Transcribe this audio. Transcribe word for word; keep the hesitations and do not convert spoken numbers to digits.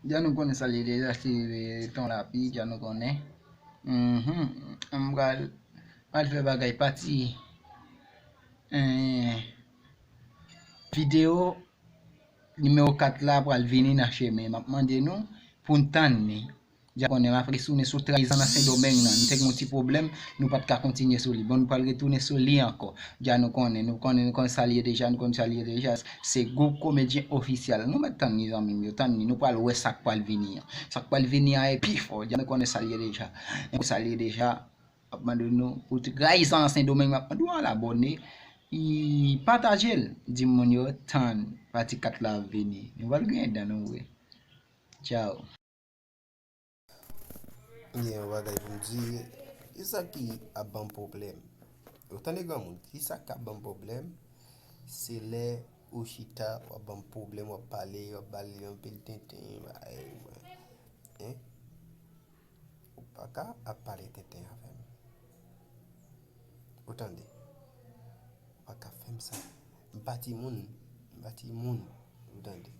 Dja nou konnen sa l ye deja, se ton lapi, dja nou konnen. Mhm. M pral, pral fè bagay pati. Eh, videyo nimewo kat la pral vini nan chemen. M ap mande nou pou n tann li. Dja konnen m ap retounen sou trayizan nan Sendomeng nan. Nou te gen yon ti pwoblèm, nou pa t ka kontinye sou li. Bon, nou pral retounen sou li ankò. Dja nou konnen, nou konnen, nou konnen sa l ye deja, nou konnen sa l ye deja. Se gwoup komedyen ofisyal. Nou mèt tann li, zanmi m yo, tann li. Nou pral wè sa k pral vini an. Sa k pral vini an e pi fò. Dja nou konnen sa l ye deja. Nou konnen sa l ye deja. M ap mande nou pou trayizan nan Sendomeng, m ap mande w al abòne. E pataje l. Di moun yo, tann, pati kat la ap vini. Nou pral griyen dan nou vre. Tchao. Gen yon bagay pou m di, kisa ki ap ban m pwoblèm? Ou tande granmoun, kisa k ap ban m pwoblèm? Se lè ou chita, w ap ban m pwoblèm, w ap pale, w ap pale anpil tenten, bagay, mwen. Hein? Ou pa ka ap pale tenten avè m. Ou tande? Ou pa ka fè m sa. M pa timoun. M pa timoun. Ou tande?